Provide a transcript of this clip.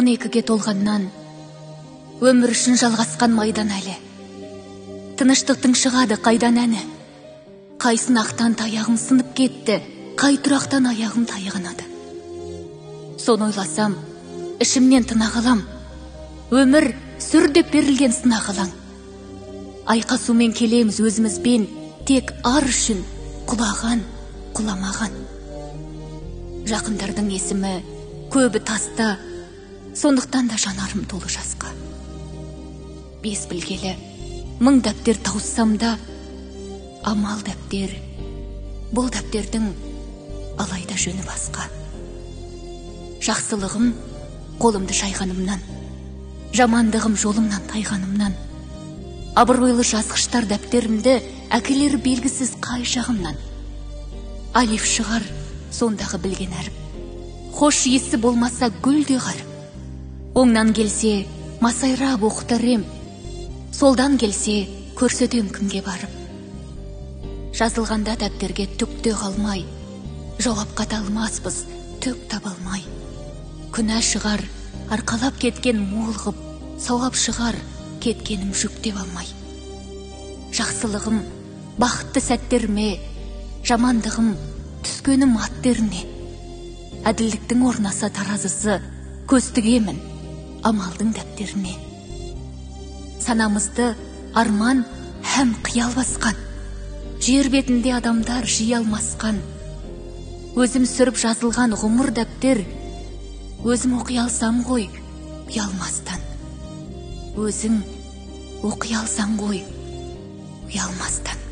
12-ге толғаннан өмір үшін жалғасқан майдан әлі. Тыныштықтың шығады қайдан әні. Қай сынақтан таяғым сынып кетті, қай тұрақтан аяғым тайғанады. Соны ойласам, ішімнен тына қалам. Өмір сүр деп берілген сынақ алаң. Айқасумен келеміз өзімізбен, тек ар үшін құлаған, құламаған. Жақындардың есімі көбі таста, сондықтан да жанарым толы жасқа. Бес білгелі мың дәптер тауыссам да, амал дәптер, бұл дәптердің алайда жөні басқа. Жақсылығым қолымды жайғанымнан, жамандығым жолымнан тайғанымнан. Абыройлы жазғыштар дәптерімді әкелері белгісіз қай жағымнан. Алиф шығар сондағы білген әріп. Хош иісі болмаса гүл де ғаріп. Оңнан келсе масайрап оқытар ем, солдан келсе көрсетем кімге барып. Жазылғанда дәптерге түк те қалмай, жауап қата алмаспыз түк таба алмай. Күнә шығар арқалап кеткен мол ғып, сауап шығар кеткенім жүктеп алмай. Жақсылығым бақытты сәттеріме, жамандығым түскенім ат теріне. Әділдіктің орнаса таразысы, көз тігемін амалдың дәптеріне. Санамызды арман һәм қиял басқан, жер бетінде адамдар жиі алмасқан. Өзім сүріп жазылған ғұмыр дәптер, өзім оқи алсам ғой ұялмастан. Өзің оқи алсаң ғой ұялмастан.